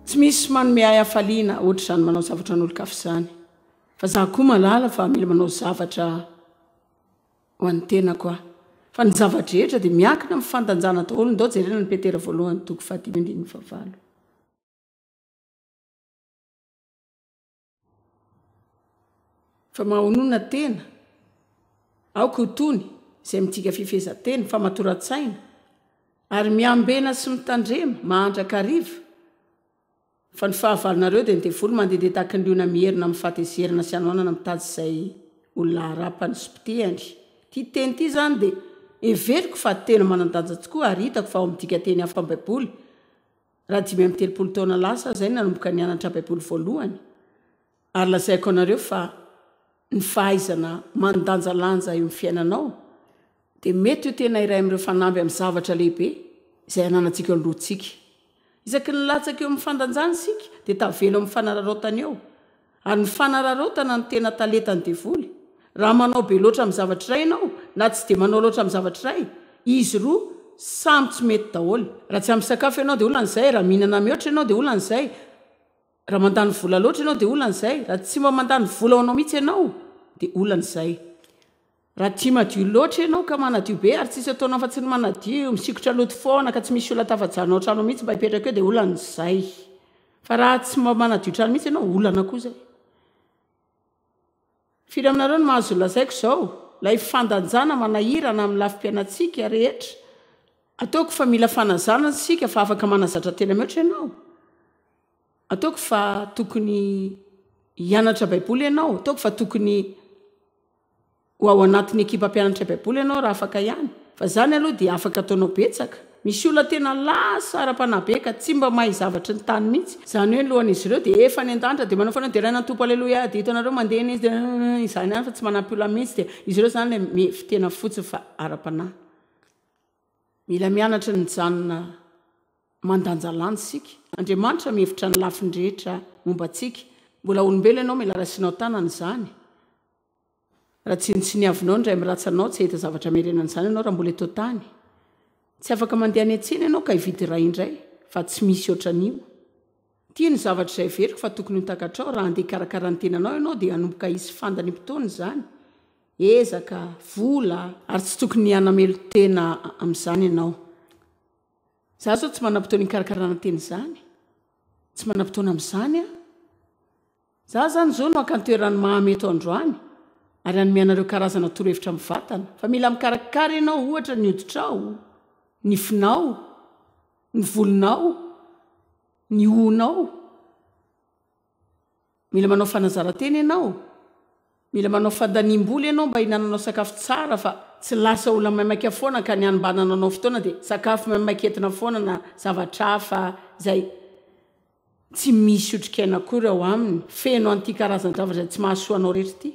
Tsy misy manome ahy hafaliana ohatr'izany manao zavatra an'olon-kafa izany. Fa za koa mahalala fa mila manao zavatra ho an'ny tenako aho. Fa ny zava-drehetra dia miankina amin'ny fandanjana daholo. Ndao jerena ny Petera voalohany toko fahadimy andininy fahavalo. Fa mahonona tena, aoka ho tony izay midika fifehezan-tena, famatoran-tsaina, ary miambena sy mitandrema mandrakariva, fa ny fahavalonareo dia ny devoly mandehandeha tahaka ny liona mierona amin'ny fahatezerana sy hanoanana mitady izay olona harapany sy potehany. Ity teny ity izany dia heveriko fa tena manan-danja tokoa ary hitako fa ao amin'ny dikanteny hafa amin'ny Baiboly Raha 35 taona lasa aho izay no nanomboka nianatra Baiboly voalohany, ary lazaiko anareo fa ny fahaizana mandanjalanja eo amin'ny fiainanao dia mety ho tena iray amin'ireo fanamby amin'ny zavatra lehibe izay ananantsika eo anoloantsika. Isaky ny latsaka eo amin'ny fandanjana isika dia tavela eo amin'ny fanararaotana eo. Ary ny fanararaotana no tena talentan'ny devoly. Raha manao be loatra amin'ny zavatra iray ianao, na tsy dia manao loatra amin'ny zavatra iray, izy roa samy tsy mety daholo. Raha tsy ampy sakafo ianao dia olana izay, raha mihinana mihoatra ianao dia olana izay, raha mandany vola loatra ianao dia olana izay, raha tsy mba mandany vola ho anao mihitsy ianao dia olana izay. Raha tia madio loatra ianao ka manadio be ary tsisy ataonao afa-tsy ny manadio, misikotra loto foana ka tsy misy olona tafajanona ao an-trano mihitsy mba hipetraka eo dia olana izay. Fa raha tsy mba manadio trano mihitsy ianao, olana koa izay. Firy aminareo no mahazo ny lazaiko izao? Ilay fandanjana manahirana amin'ny lafim-piainantsika rehetra. Ataoko fa mila fanazarana isika fa afaka manazatra tena mihoatra ianao. Ataoko fa tokony hianatra Baiboly ianao. Ataoko fa tokony Ho ao anatin'ny ekipa mpianatra Baiboly ianao raha afaka ihany. Fa izany aloha dia afaka ataonao betsaka. Misy olona tena lasa ara-panahy be ka tsy mba mahay zavatry ny tany mihitsy. Izany hoe ny lohan'izy ireo dia efa any an-danitra dia manao foana deraina ny Tompo Aleloia dia hitanareo mandeha eny izy dia izany ihany fa tsy manampy olona mihitsy dia izy ireo izany ilay mihevi-tena fotsiny fa ara-panahy. Mila mianatra ny mijanona mandanjalanja isika. Andriamanitra mihevitra ny lafiny rehetra momba antsika. Mbola olombelona ianao mila raisinao tanana izany. Raha tsinontsiniavinao ny ray miratsa anao, tsy hahita zavatra hamerenana izany ianao raha mbola eto an-tany. Tsy afaka mandeha any an-tsena ianao ka hividy iray indray, fa tsy misy ohatran'io. Ity no zavatra izay heveriko fa tokony ho takatrao, raha handeha hikarakara ny tenanao ianao dia hanomboka hisy fandaniam-potoana izany, ezaka, vola. Ary tsy tokony hanamelo-tena amin'izany ianao. Izaho izao tsy manam-potoana hikarakarana tena izany. Tsy manam-potoana amin'izany aho. Za zany zao no haka ny toeran'i Mamy eto androany ary hanome anareo karazana torohevitra mivantana fa mila mikarakara ianao ohatra ny hoditrao, nifinao, ny volonao, ny hohonao. Mila manao fanazaran-tena ianao, mila manao fandaniam-bola ianao mba hihinananao sakafo tsara fa tsy lasa olona maimaika foana ka ny hanombanana anao fotoana dia sakafo maimaika entina foana na zavatra hafa izay Tsy misy otrikaina akory ao aminy, feno an'ity karazan-javatra izay tsy mahasoa anao rehetra ity.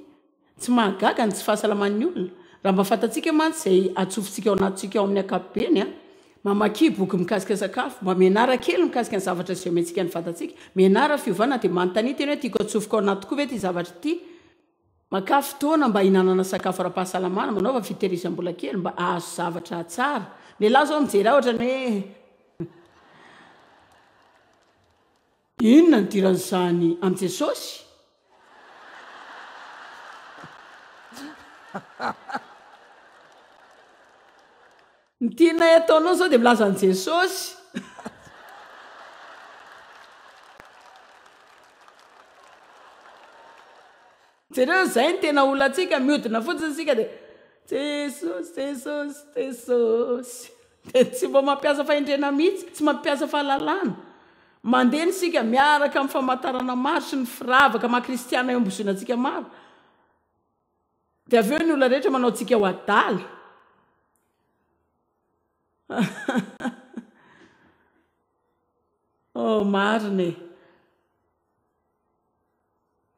Tsy mahagaga ny tsy fahasalaman'ny olona, raha mba fantatsika mantsy izay atsofotsika ao anatintsika ao amin'ny ankapobeny an! Mamakia boky mikasika sakafo, mba mianara kely mikasika ny zavatra izay omentsika ny vatantsika, mianara fiovana dia manontania tena hoe tiako atsofoka ao anaty tokoa ve ity zavatra ity? Makà fotoana mba hihinanana sakafo ara-pahasalamana, manaova fitehirizam-bola kely mba hahazo zavatra tsara. Ny lehilahy izao mijery ahy ohatran'ny hoe Inona no idiran'izany amin'i Jesosy? Ny tianay ataonao izao dia milaza an'i Jesosy. Jereo izay ny tena olantsika, miodina fotsiny isika dia Jesosy, Jesosy, Jesosy. Dia tsy mba mampiasa fahendrena mihitsy, tsy mampiasa fahalalana. Mandeha isika miaraka amin'ny famantarana maro sy ny firavaka maha kristiana eo ambozonantsika maro. Dia avy eo ny olona rehetra manao antsika ho adala. Oh, marina e.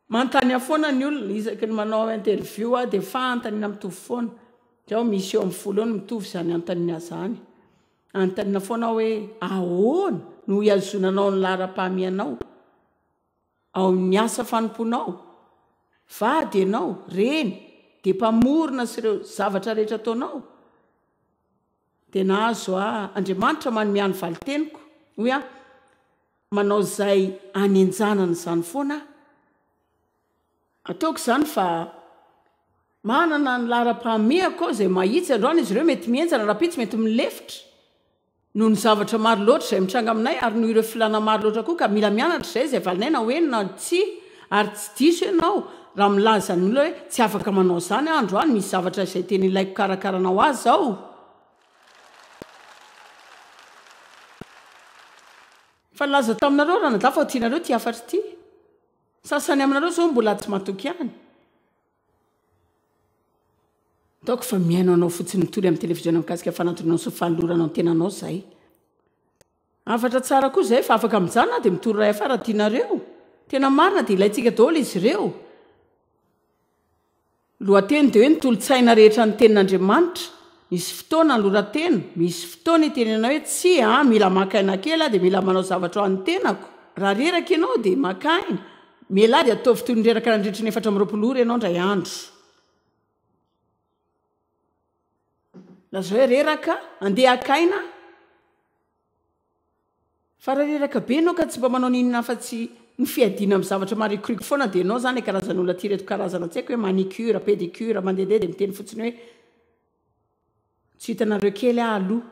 Manontany ahy foana ny olona, isaky ny manao interview aho dia fanontaniana mitovy foana. Izao misy eo amin'ny folo eo no mitovy izany anontaniana izany. Anontaniana foana aho hoe ahoana no hihazonanao ny laharam-pahamehanao ao amin'ny asa fanompoanao? Vady ianao, reny, dia mpamorona sy ireo zavatra rehetra ataonao. Dia nahazo aho, Andriamanitra manome ahy ny valin-teniko. Hoy aho. Manao izay hanenjanana izany foana aho. Ataoko izany fa manana ny laharam-pahamehako aho izay mahitsy androany izy ireo mety mihenjana rahampitso mety milefitra noho ny zavatra maro loatra izay mitranga aminay ary noho ireo filàna maro loatra koa ka mila mianatra izay izay valinay na ho eny na tsia ary tsy diso ianao raha milaza ny olona hoe tsy afaka manao izany aho androany misy zavatra izay tena ilaiko karakarana ho ahy izao. Fa nilaza taminareo ranadahy fa ho tianareo ity hafatra ity. Sasany aminareo izao mbola tsy matoky ihany. Ataoko fa mihaino anao fotsiny mitory amin'ny televiziona mikasika fanantonanao sy fanoloranao ny tenanao izay. Hafatra tsara koa izay fa afaka mijanona aho dia mitory iray hafa raha tianareo. Tena marina dia ilaintsika daholo izy ireo. Lohateny dia hoe ny tolo-tsaina rehetra ny tenin'Andriamanitra. Misy fotoana anoloran-tena, misy fotoana itenenana hoe tsia a, mila maka aina kely aho dia mila manao zavatra ho an'ny tenako. Raha reraka ianao dia maka aina. Mialà dia ataovy toy ny reraka nandritry ny 24 ora ianao indray andro. Lazao hoe reraka, andeha haka aina aho. Fa raha reraka be ianao ka tsy mba manao n'inona afa-tsy ny fiadiana amin'ny zavatra marikoriko foana dia ianao izany ilay karazan'olona tia ireto karazana tsy haiko hoe manicure, pédicure, mandehandeha dia miteny fotsiny hoe tsy hitanareo kely aho aloha.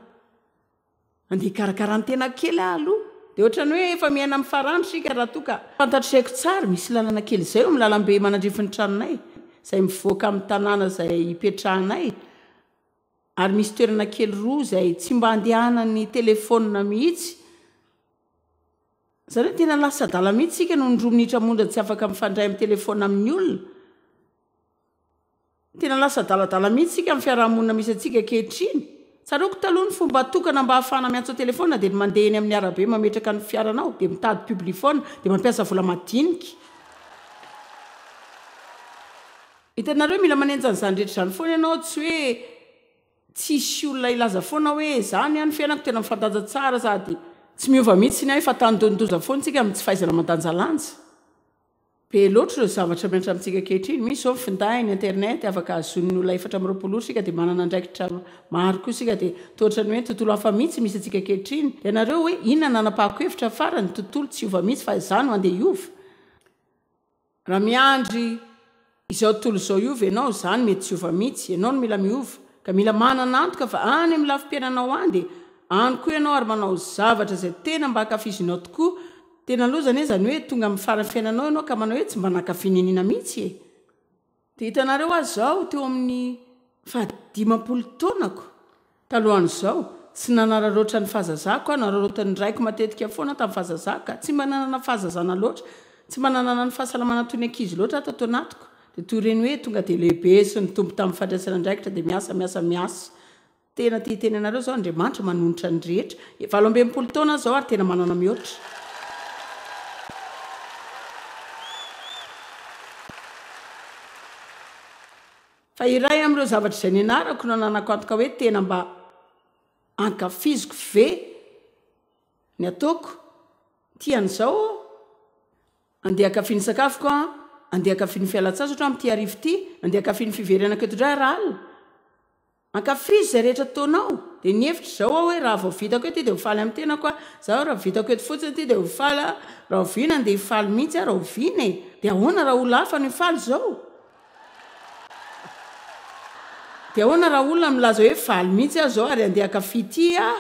Andeha hikarakara ny tenako kely aho aloha. Dia ohatran'ny hoe efa miaina amin'ny farandro isika raha toa ka. Fantatr'izay haiko tsara, misy lalana kely izay eo amin'ny lalambe manandrify ny tranonay, izay mivoaka amin'ny tanàna izay ipetrahanay. Ary misy toerana kely roa izay tsy mba andehanan'ny telefaonina mihitsy. Izany hoe tena lasa adala mihitsy isika noho ny roa minitra monja tsy afaka mifandray amin'ny telefaonina amin'ny olona. Tena lasa adaladala mihitsy isika amin'ny fiarahamonina misy antsika ankehitriny. Tsaroako taloha ny fomba tokana mba hahafahana miantso telefaonina dia ny mandeha eny amin'ny arabe mametraka ny fiaranao dia mitady publiphone dia mampiasa vola madinika. Hitanareo, mila manenjana an'izany rehetra izany foana ianao, tsy hoe tsy hisy olona hilaza foana hoe izany an, ny fiainako tena mifandanja tsara sady tsy miova mihitsy ny ahy fa tandindonin-doza foana isika amin'ny tsy fahaizana mandanjalanja. Be loatra ireo zavatra mihatra amintsika ankehitriny, misy izao ny finday, ny internet, afaka hahazoan'ny olona 24 ora isika dia manana andraikitra maro koa isika dia toa ohatran'ny hoe tontolo hafa mihitsy misy antsika ankehitriny. Ianareo hoe inona no nanapahako hevitra farany, ny tontolo tsy hiova mihitsy fa izaho no andeha hiova. Raha miandry izao tontolo izao hiova ianao, izany mety tsy hiova mihitsy. Ianao no mila miova. Ka mila manana antoka fa any amin'ny lafim-piainanao any dia any koa ianao ary manao zavatra izay tena mba ankafizinao tokoa. Tena loza anie izany hoe tonga amin'ny faran'ny fiainanao ianao ka manao hoe tsy mba nankafy niniana mihitsy e! Dia hitanareo aho izao teo amin'ny fahadimampolo taonako, talohan'izao, tsy nanararaotra ny fahazazako aho, nararaotin'ny raiko matetika foana aho tamin'ny fahazazako ka tsy mba nanana fahazazana loatra, tsy mba nanana ny fahasalamana toy ny ankizy loatra aho tato anatiko, dia toy ireny hoe tonga dia lehibe sy nitombo tamin'ny fandraisana andraikitra dia miasa, miasa, miasa. Tena te hiteny anareo zao Andriamanitra manonitra ny rehetra. 68 taona aho zao ary tena manana mihoatra. Fa iray amin'ireo zavatra izay nianarako no ananako antoka hoe tena mba ankafiziko ve ny ataoko? Tia an'izao aho. Andeha hankafy ny sakafoko aho, andeha hankafy ny fialan-tsasatro aho amin'ity hariva ity, andeha hankafy ny fiverenako eto indray raha alina. Ankafizo izay rehetra ataonao. Dia nihevitra izao aho hoe raha vao vitako eto ity dia ho faly amin'ny tenako aho. Izaho raha vitako eto fotsiny ity dia ho faly aho. Rahoviana andeha hifaly mihitsy aho, rahoviana e? Dia ahoana raha olona hafa no hifaly izao? Dia ahoana raha olona milaza hoe faly mihitsy aho izao ary andeha hankafy ity aho?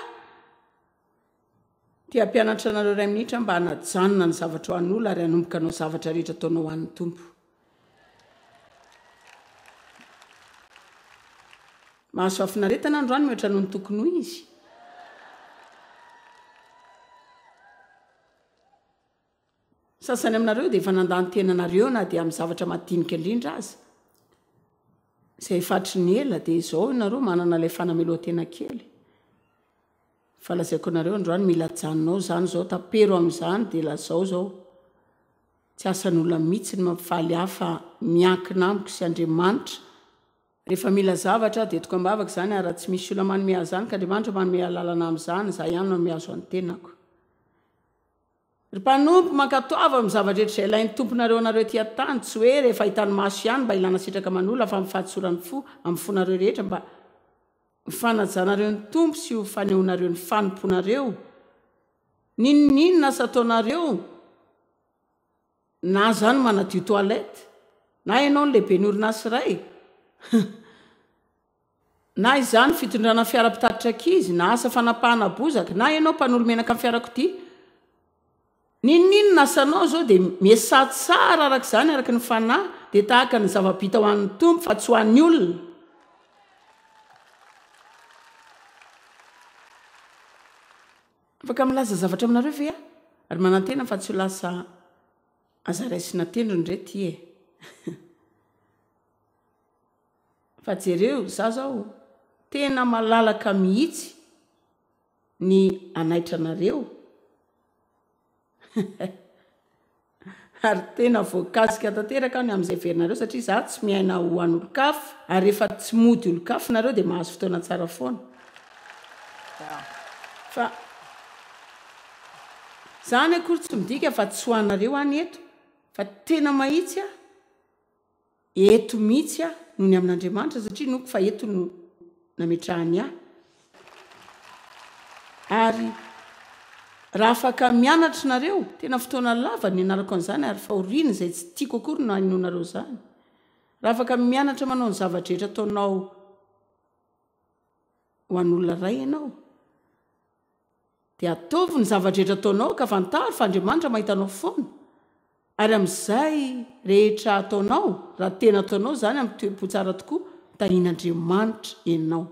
Te hampianatra anareo iray minitra aho mba hanajanona ny zavatra ho an'olona ary hanomboka hanao zavatra rehetra ataonao ho an'ny Tompo. Mahazo fahafinaretana androany mihoatra noho ny tokony ho izy. Sasany aminareo dia efa nandà ny tenanareo na dia amin'ny zavatra madinika indrindra aza. Izay efa hatry ny ela dia izao ianareo manana ilay fanamelohan-tena kely. Fa lazaiko anareo androany mila ajanona ao izany izao, tapero amin'izany dia lazao izao. Tsy asan'olona mihitsy ny mampifaly ahy fa miankina amiko sy Andriamanitra. Rehefa mila zavatra aho dia entiko am-bavaka izany ary raha tsy misy olona manome ahy izany ka Andriamanitra manome alalana amin'izany, izaho ihany no hanome azy ho an'ny tenako. Ry mpanompo, mankatoava amin'ny zava-drehetra izay ilain'ny Tomponareo anareo ety an-tany, tsy hoe rehefa hitan'ny maso ihany mba ilana sitraka aman'olona fa amin'ny fahatsoran'ny fo, amin'ny fonareo rehetra mba ho fanajanareo ny Tompo sy ho fanehoanareo ny fanompoanareo. N'inon'inona asa ataonareo, na zany manadio toilette, na ianao no lehiben'ny orinasa iray, na izany fitondrana fiara mpitatitra ankizy, na asa fanapahana bozaka, na ianao mpanolo menaka amin'ny fiarakodia. N'inon'inona asanao izao dia miasà tsara araka izany araka ny fanahy, dia tahaka ny zava-bita ho an'ny Tompo fa tsy ho an'ny olona. Afaka milaza zavatra aminareo ve aho? Ary manantena fa tsy ho lasa aza raisina tendrony re ty e! Fa jereo, za zao tena malalaka mihitsy ny hanaitra anareo. Ary tena voakasika tanteraka aho ny amin'izay heverinareo satria za tsy miaina ho an'olon-kafa ary rehefa tsy mody olon-kafa nareo dia mahazo fotoana tsara foana. Fa zany akory tsy midika fa tsy ho anareo aho ny eto fa tena mahitsy aho. Eto mihitsy aho noho ny amin'Andriamanitra satria inoako fa eto no nametrahany ahy. Ary raha afaka mianatra nareo, tena fotoana lava no nianarako an'izany ary fahoriana izay tsy tiako akory no hahenoanareo izany. Raha afaka mianatra manao ny zava-drehetra ataonao ho an'olona iray ianao, Dia ataovy ny zava-drehetra ataonao ka fantaro fa Andriamanitra mahita anao foana. Ary amin'izay rehetra ataonao, raha tena ataonao izany amin'ny toe-po tsara tokoa, tahian'Andriamanitra ianao.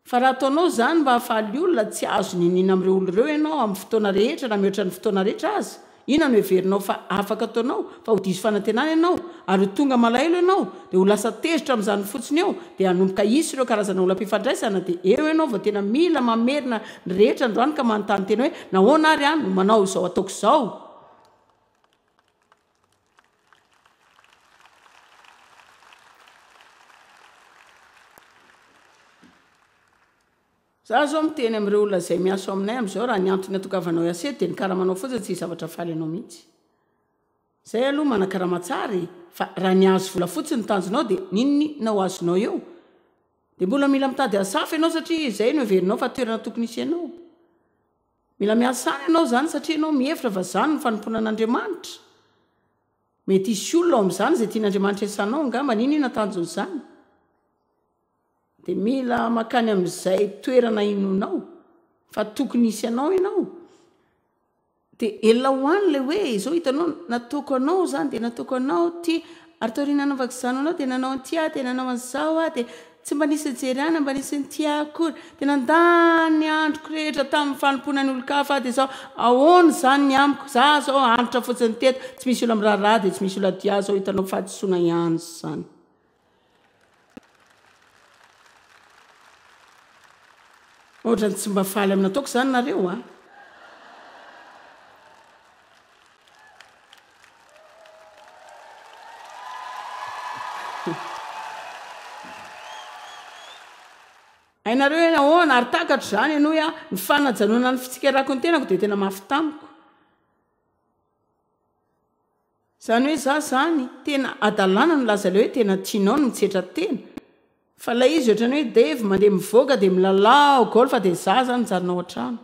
Fa raha ataonao izany mba hahafaly olona, tsy azo niniana amin'ireo olona ireo ianao amin'ny fotoana rehetra na mihoatra ny fotoana rehetra aza. Inona no heverinao fa afaka ataonao fa ho diso fanantenana ianao ary ho tonga malahelo ianao dia ho lasa tezitra amin'izany fotsiny eo dia hanomboka hisy ireo karazana olam-pifandraisana dia eo ianao vao tena mila mamerina ny rehetra androany ka manontany tena hoe nahoana ary aho no manao izao ataoko izao? Za zao miteny amin'ireo olona izay miasa ao aminay amin'izao raha ny antony atongavanao hiasa eto dia ny karamanao fotsiny tsy hisy zavatra faly anao mihitsy. Zay aloha manakarama tsara e, fa raha ny hahazo vola fotsiny ny tanjonao dia n'inon'inona ho azonao eo. Dia mbola mila mitady asa hafa ianao satria izay no heverinao fa toerana tokony hisy anao. Mila miasa any ianao izany satria ianao mihevitra fa izany no fanompoana an'Andriamanitra. Mety hisy olona ao amin'izany izay tian'Andriamanitra hiasanao angamba, n'inon'inona tanjon'izany. Dia mila mankany amin'izay toerana inoanao fa tokony hisy anao ianao. Dia ela ho any ilay hoe izao hitanao nataoko anao izany dia nataoko anao ity ary taorian'ny nanaovako izany ho anao dia nanao an'ity aho dia nanao an'izao aho dia tsy mba nisy nijery ahy na mba nisy nitia ahy akory dia nandany ny androko rehetra tamin'ny fanompoana ny olon-kafa aho dia izao ahoana izany ny amiko za izao hanitra fotsiny teto tsy misy olona miraharaha dia tsy misy olona tia ahy izao hitanao fahadisoana ihany izany. Ohatrany tsy mba faly amin'ny nataoko izany nareo a! Hainareo hoe nahoana ary takatro izany henoy a, ny fanajanonana ny fitsikerako ny tenako dia tena mafy tamiko. Zany hoe za zany tena adalàna milaza ilay hoe tena tianao ny mitsetra tena fa ilay izy ohatrany hoe Dave mandeha mivoaka dia milalao golf dia za zany mijanona ao an-trano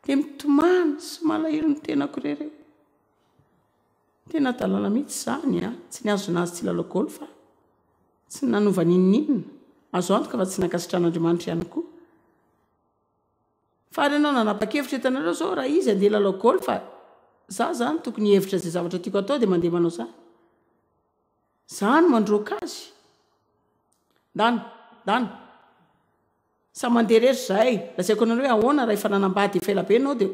dia mitomany sy malahelo ny tenako irery eo. Tena adalàna mihitsy izany a! Tsy nihazona azy tsy hilalao golf aho. Tsy nanova n'inon'inona. Azo antoka fa tsy nankasitrahan'Andriamanitra ihany koa. Fa ary ianao nanapa-kevitra hitanareo zao raha izy andeha hilalao golf za zany tokony hihevitra izay zavatra tiako atao dia mandeha manao zany. Za no mandroaka azy. Ndana, ndana. Samy mandeha irery zahay. Lazaiko anareo hoe ahoana raha efa nanambady efa ela be ianao dia.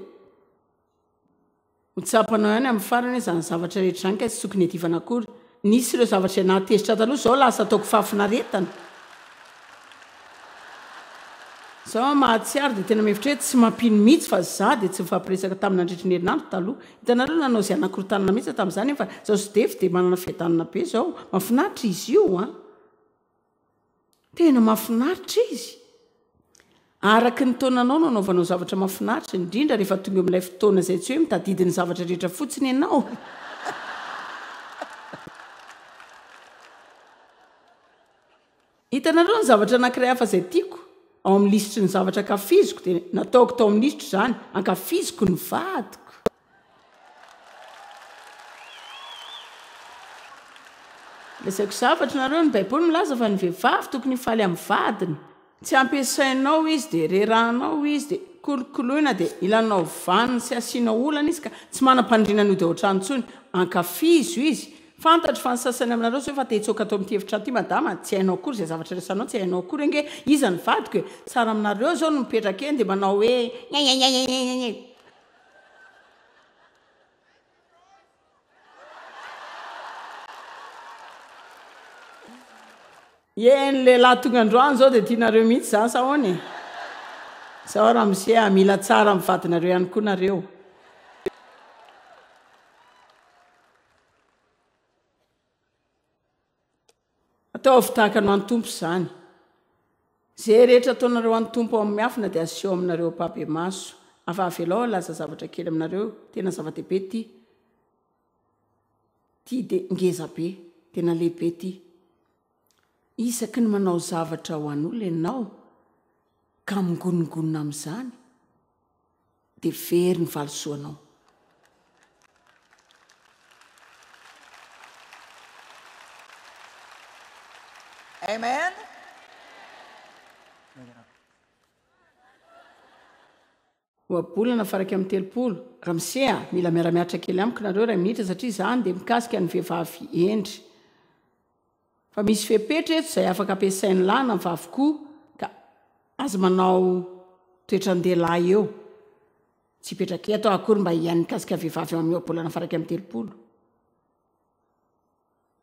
Ho tsapanao ihany amin'ny farany hoe izany zavatra rehetra izany kay tsy tokony hiadivana akory. Nisy ireo zavatra izay nahatezitra ahy taloha, izao lasa ataoko fahafinaretana. Izao aho mahatsiaro dia tena mihevitra hoe tsy mampino mihitsy fa izaho dia tsy nifampiresaka taminy nandritry ny herinandro taloha. Hitanareo nanao izay hanakorontanana mihitsy aho tamin'izany nefa izaho sy Dave dia manana fiadanana be izao. Mahafinaritra izy io an! Tena mahafinaritra izy. Araka ny taonanao no anaovanao zavatra mahafinaritra, indrindra rehefa tonga eo amin'ilay fotoana izay tsy hoe mitadidy ny zavatra rehetra fotsiny ianao. Hitanareo ny zavatra anankiray hafa izay tiako? Ao amin'ny lisitry ny zavatra ankafiziko dia nataoko tao amin'ny lisitro izany, ankafiziko ny vadiko. Lazaiko zavatra nareo, ny baiboly milaza fa ny vehivavy tokony hifaly amin'ny vadiny. Tsy ampiasainao izy dia rerahanao izy dia kolokoloina dia ilanao vaniny sy asianao olana izy ka tsy manam-paniriana ny hody ao an-trano intsony. Ankafizo izy. Fantatro fa ny sasany aminareo izao efa te hitsoaka ato amin'ity efitrano ity madama, tsy hainao akory izay zavatra resahanao, tsy hainao akory ange iza ny vadiko e! Tsara aminareo izao no mipetraka eny dia manao hoe nyenyenyenyenyenye. Ye, ny lehilahy tonga androany izao dia tianareo mihitsy izany sa ahoana e? Izao ramose a, mila tsara amin'ny vadinareo ihany koa nareo. Ataovy tahaka ny ho an'ny Tompo izany. Izay rehetra ataonareo an'ny Tompo ao amin'ny miafina dia aseho aminareo ampahibemaso. Afa avelao hilaza zavatra kely aminareo, tena zava-dehibe ity. Ity dia ngeza be, tena lehibe ity. Isaky ny manao zavatra ho an'olona ianao ka mingonongonona amin'izany, dia very ny valisoanao. Amen. Ohabolana faha 31, Ramose a, mila miara-miaritra kely amiko nareo iray minitra satria izany dia mikasika ny vehivavy hendry. Fa misy fepetra eto izay afaka ampiasain'ny lahy na ny vavy koa ka aza manao toetran-dehilahy eo. Tsy hipetraka eto aho akory mba hihaino mikasika vehivavy ao amin'ny ohabolana faha 31.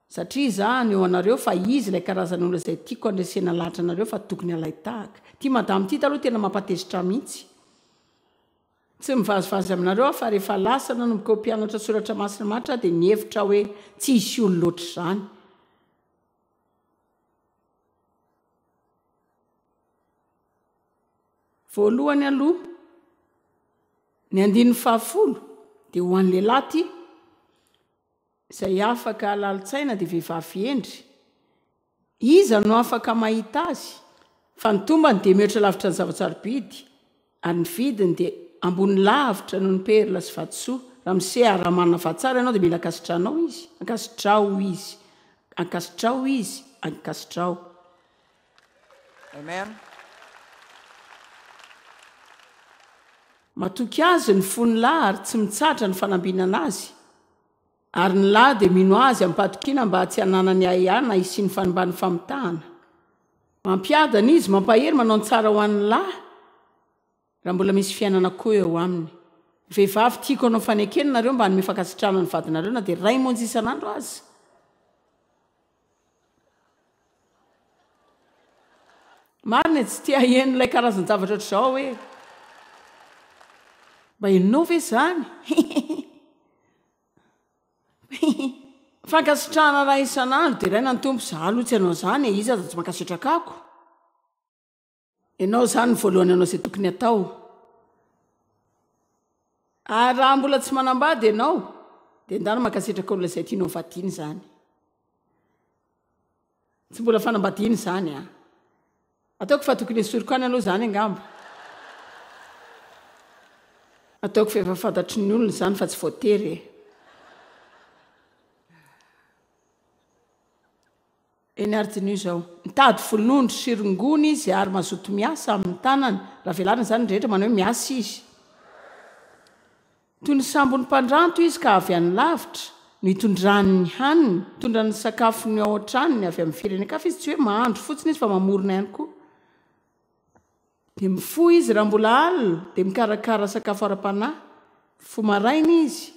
Satria izaho haneho anareo fa izy ilay karazan'olona izay tiako handresena lahatra anareo fa tokony halain-tahaka. Ity madame ity taloha tena mampatezitra ahy mihitsy. Tsy mivazivazy aminareo aho fa rehefa lasa nanomboka ho mpianatra soratra masina matra aho dia nihevitra aho hoe tsy hisy olona ohatr'izany. Voalohany aloha, ny andininy fahafolo dia ho an'ny lehilahy ity. Izay afaka lalin-tsaina dia vehivavy hendry. Iza no afaka mahita azy? Fa ny tombany dia mihoatra lavitra ny zava-tsarobidy, ary ny vidiny dia ambony lavitra noho ny perla sy vatosoa. Ramose, ary raha manana vady tsara ianao dia mila ankasitrahanao izy. Ankasitraho izy. Ankasitraho izy. Ankasitraho. Amen. Matoky azy ny fon'ny lahy ary tsy mitsahatra ny fanambinana azy. Ary ny lahy dia mino azy amim-pahatokiana mba tsy hananany ahiahy na hisian'ny fanimban'ny famitahana. Mampiadana izy, mampahery, manao ny tsara ho an'ny lahy raha mbola misy fiainana koa eo aminy. Vehivavy, tiako hanao fanekena nareo mba hanome fankasitrahana ny vadinareo na dia iray monja isan'andro aza. Marina e, tsy te haheno ilay karazan-javatra ohatr'izao hoe mba henonao ve izany? Hihihi. Fankasitrahana iray isan'andro, deraina ny Tompo, za aloha tsy hanao izany e, iza aza tsy mankasitraka ako. Ianao izany no voalohany hanao izay tokony hatao. Ary raha mbola tsy manambady ianao, dia ndana mankasitraka olona izay tianao vadiana izany. Tsy mbola fanambadiana izany an. Ataoko fa tokony esoriko any aloha izany angamba. Ataoko fa efa fantatry ny olona izany fa tsy voatery e. Eny ary diniho izao. Mitady volonondry sy rongony izy ary mazoto miasa amin'ny tanany. Raha velarina izany ny rehetra manao hoe miasa izy. Toy ny sambon'ny mpandranto izy ka avy any lavitra no itondrany ny haniny, mitondra ny sakafony ao an-tranony avy amin'ny firenen-kafa izy, tsy hoe mahandro fotsiny izy fa mamorona ihany koa. Dia mifoha izy raha mbola alina, dia mikarakara sakafo ara-panahy. Mifoha maraina izy,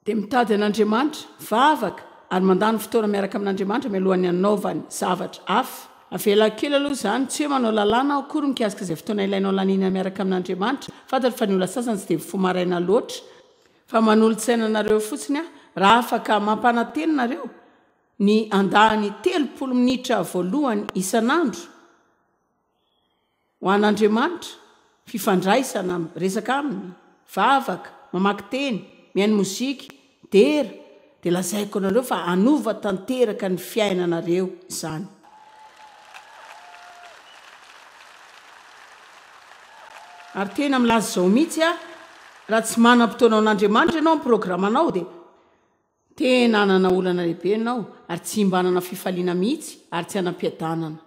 dia mitady an'Andriamanitra, mivavaka, ary mandany fotoana miaraka amin'Andriamanitra mialohan'ny hanaovany zavatra hafa. Avela kely aloha izany, tsy hoe manao lalàna aho akory mikasika izay fotoana ilainao laniana miaraka amin'Andriamanitra. Fantatro fa ny olona sasany tsy dia mifoha maraina loatra. Fa manolo-tsaina anareo fotsiny aho, raha afaka mampanantena nareo ny handany 30 minitra voalohany isan'andro Ho an'Andriamanitra, fifandraisana, miresaka Aminy, vavaka, mamaky teny, mihaino mozika, dera, dia lazaiko anareo fa hanova tanteraka ny fiainanareo izany. Ary tena milaza izao mihitsy aho, raha tsy manam-potoana ho an'Andriamanitra ianao amin'ny programanao dia tena hanana olana lehibe ianao ary tsy mba hanana fifaliana mihitsy ary tsy hanam-piadanana.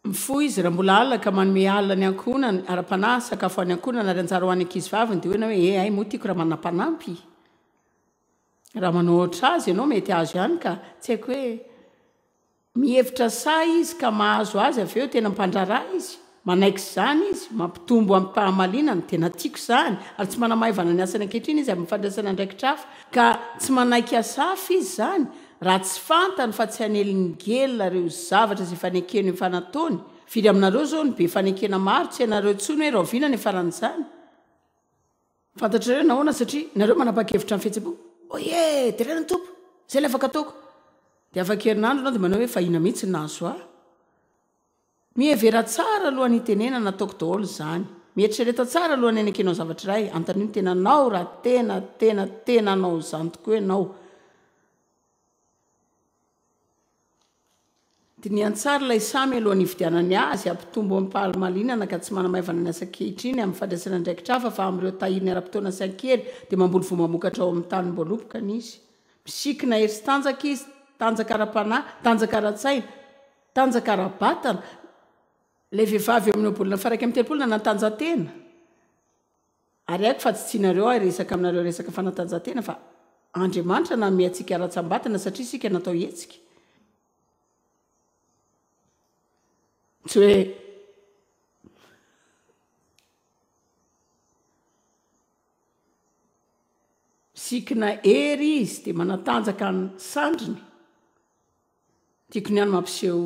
Mifoha izy raha mbola alina ka manome alina ny ankohonany, ara-panahy, sakafo ho an'ny ankohonany ary anjara ho an'ny ankizivaviny dia hoy ianao hoe eh hay moa tiako raha manana mpanampy. Raha manao ohatr'azy ianao mety azo ihany ka, tsy haiko hoe. Mihevitra sahy izy ka mahazo azy avy eo, tena mpandraharaha izy, manaiky izany izy, mampitombo amim-pahamalinana, tena tiako izany, ary tsy manamaivana ny asany ankehitriny izy amin'ny fandraisana andraikitra hafa, ka tsy manaiky asa hafa izy izany raha tsy fantany fa tsy hanelingelina ireo zavatra izay fanekeny efa nataony, firy aminareo izao no be fanekena maro, tsy hainareo intsony hoe rahoviana ny hiafaran'izany? Fantatrareo nahoana? Satria nareo manapa-kevitra amin'ny fihetsem-po, Oye! Deraina ny Tompo! Izay ilay afaka ataoko. Dia afaka herinandro ianao dia manao hoe, Fa inona mihitsy no nahazo ahy? Mihevera tsara alohan'ny hitenenana, ataoko daholo izany. Mieritrereta tsara alohan'ny hanekenao zavatra iray. Anontanio ny tenanao raha tena, tena, tena hanao izany tokoa ianao. Dinihan-tsary ilay samy alohan'ny hividianany azy, hampitombo amim-pahamalinana ka tsy manamaivana ny asa ankehitriny amin'ny fandraisana andraikitra hafa fa amin'ireo tahiriny ara-potoana sy an-kery dia mamboly voa mamokatra ao amin'ny tanim-boalobokany izy. Misikina hery sy tanjaka izy, tanjaka ara-panahy, tanjaka ara-tsaina, tanjaka ara-batana. Ilay vehivavy eo amin'ny ohabolana faha 31 nanatanjatena. Ary haiko fa tsy tianareo aho hiresaka aminareo resaka fanatanjahantena fa Andriamanitra nanome antsika ratsambatana satria isika natao hihetsika. Tsy hoe misikina hery izy dia manatanjaka ny sandriny. Tiako ny any mampiseho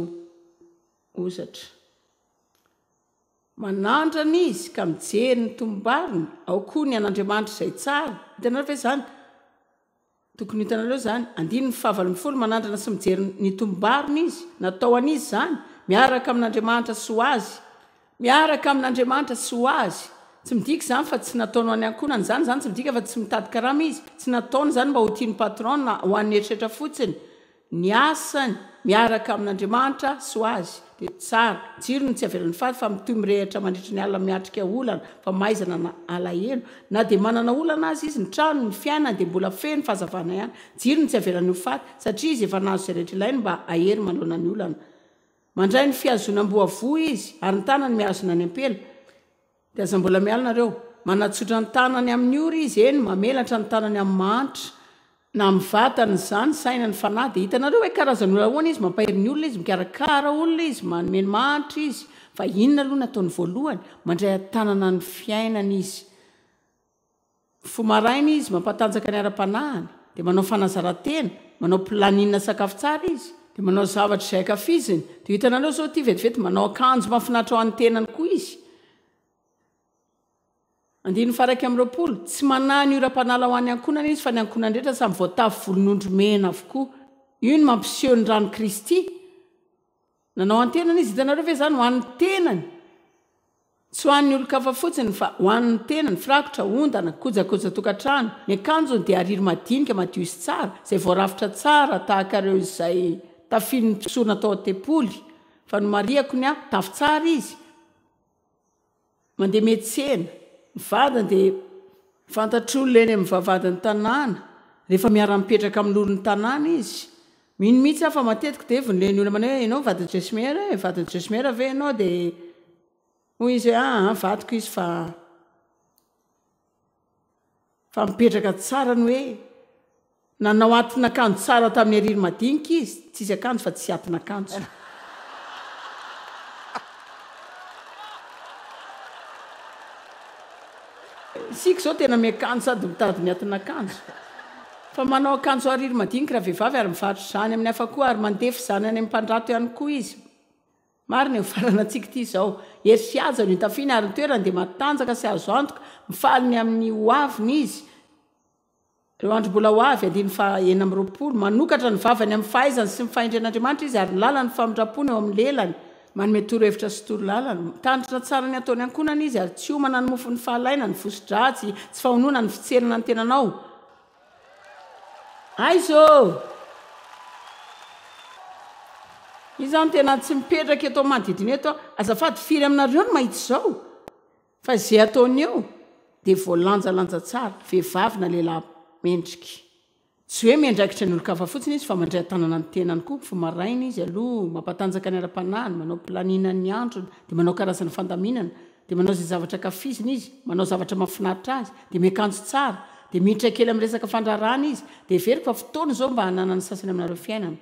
hozatra. Manandrana izy ka mijery ny tombom-bariny, ao koa ny an'Andriamanitra izay tsara. Hitanareo ve izany? Tokony ho hitanareo izany. Andininy faha-18, Manandrana sy mijery ny tombom-bariny izy. Natao an'iza izany? Miaraka amin'Andriamanitra sy ho azy. Miaraka amin'Andriamanitra sy ho azy. Tsy midika izany fa tsy nataony ho an'ny ankohonany izany. Izany tsy midika fa tsy mitady karama izy. Tsy nataony izany mba ho tian'ny patron na ho an'ny eritreritra fotsiny. Ny asany miaraka amin'Andriamanitra sy ho azy dia tsara. Jiro no tsy avelan'ny faty fa mitohy mirehitra mandritry ny alina miatrika olana, famaizana na alahelo. Na dia manana olana aza izy, ny tranony, ny fiainany dia mbola feno fahazavana ihany. Jiro no tsy avelany ho faty satria izy efa nahazo izay rehetra ilainy mba hahery manoloana ny olana. Mandray ny fihazonam-boavoa izy ary ny tanany mihazona ny ampela. Dia aza mbola miala nareo. Manatsotra ny tanany amin'ny ora izy, eny, mamelatra ny tanany amin'ny mahantra. Na amin'ny vatana izany, saina, ny fanahy, dia hitanareo hoe karazan'olona ahoana izy, mampahery ny olona izy, mikarakara olona izy, manome ny mahantra izy. Fa inona aloha no ataony voalohany? Mandray an-tanana ny fiainana izy. Mifoha maraina izy, mampatanjaka ny ara-panahiny, dia manao fanazaran-tena, manao planning sakafo tsara izy, dia manao zavatra izay ankafiziny, dia hitanareo izao ity vetivety manao akanjo mahafinaritra ho an'ny tenany koa izy. Andininy faha 21, Tsy manahy ny oram-panala ho an'ny ankohonana izy fa ny ankohonany rehetra samy voatafy volon'ondry mena avokoa. Io no mampiseho ny ran'i Kristy. Nanao an-tenany izy, hitanareo ve izany, ho an'ny tenany. Tsy ho an'ny olon-kafa fotsiny fa ho an'ny tenany, firakotra, ondana, kojakoja tokantrano. Ny akanjony dia hariry madinika, madio sy tsara, izay voarafitra tsara tahaka ireo izay tafian'ny mpisorona tao an-tempoly. Fa nomarihako ny ahy, tafy tsara izy. Mandeha miantsena. Ny vadiny dia fantatr'olona eny amin'ny vavahadin'ny tanàna, rehefa miara-mipetraka amin'olon'ny tanàna izy. Mino mihitsy aho fa matetika dia vonen'ny olona manao hoe ianao vadin'i Jesmer e, vadin'i Jesmer ve ianao? Dia hoy izy hoe aa vadiko izy fa fa mipetraka tsara ny hoe nanao atin'akanjo tsara tamin'ny hariry madinika izy, tsisy akanjo fa tsisy atin'akanjo. Isika izao tena miakanjo sady mitady ny atin'akanjo. Fa manao akanjo hariry madinika ravehivavy ary mivarotra izany amin'ny hafa koa ary mandefa izany any amin'ny mpandrato ihany koa izy. Marina io faranantsika ity izao. Hery sy haja no itafiany ary ny toerany dia matanjaka sy azo antoka. Mifaly ny amin'ny ho aviny izy. Ireo andro mbola ho avy, andininy faha 26, Manokatra ny vavany amin'ny fahaizany sy ny fahendren'Andriamanitra izy ary ny lalan'ny famindrampony eo amin'ny lelany. Manome torohevitra sy torolalana. Mitandrina tsara ny ataony ankohonana izy ary tsy homana ny mofon'ny fahalaina, ny voso-dratsy, tsy fahonoana, ny fitserana ny tenanao. Aiza ô! Iza no tena tsy mipetraka eto manodidina eto? Azafady, firy aminareo no mahita izao? Fa izay ataony eo dia voalanjalanja tsara, vehivavy na lehilahy mendrika. Tsy hoe miandraikitra ny olon-kafa fotsiny izy fa mandray an-tanana ny tenany koa, mifoha maraina izy aloha, mampatanjaka ny ara-panahiny, manao planina ny androny, dia manao karazana fandaminana, dia manao izay zavatra ankafiziny izy, manao zavatra mahafinaritra azy, dia miakanjo tsara, dia miditra kely amin'ny resaka fandraharahana izy, dia heveriko fa fotoana izao mba hananan'ny sasany aminareo fiainana.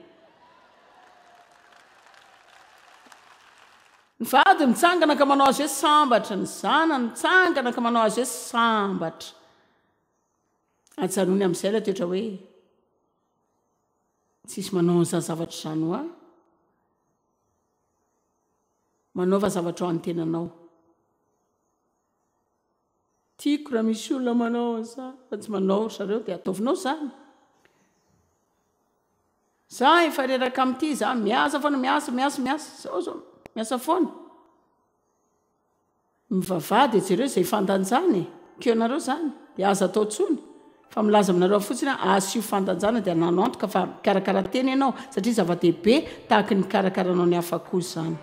Ny vady mitsangana ka manao azy hoe sambatra, ny zanany mitsangana ka manao azy hoe sambatra. Ajanony amin'izay ilay toetra hoe tsisy manao an'izany zavatra izany ho ahy. Manaova zavatra ho an'ny tenanao. Tiako raha misy olona manao an'izany fa tsy manao ry zareo dia ataovinao izany. Za efa reraka amin'ity, za miasa foana, miasa, miasa, miasa, zao zao miasa foana. Mivavaha dia jereo izay fandanjana e! Keo nareo izany dia aza atao intsony fa milaza aminareo aho fotsiny aho asio fandanjana dia anano antoka fa mikarakara tena ianao satria zava-dehibe tahaky ny hikarakaranao ny hafa koa izany.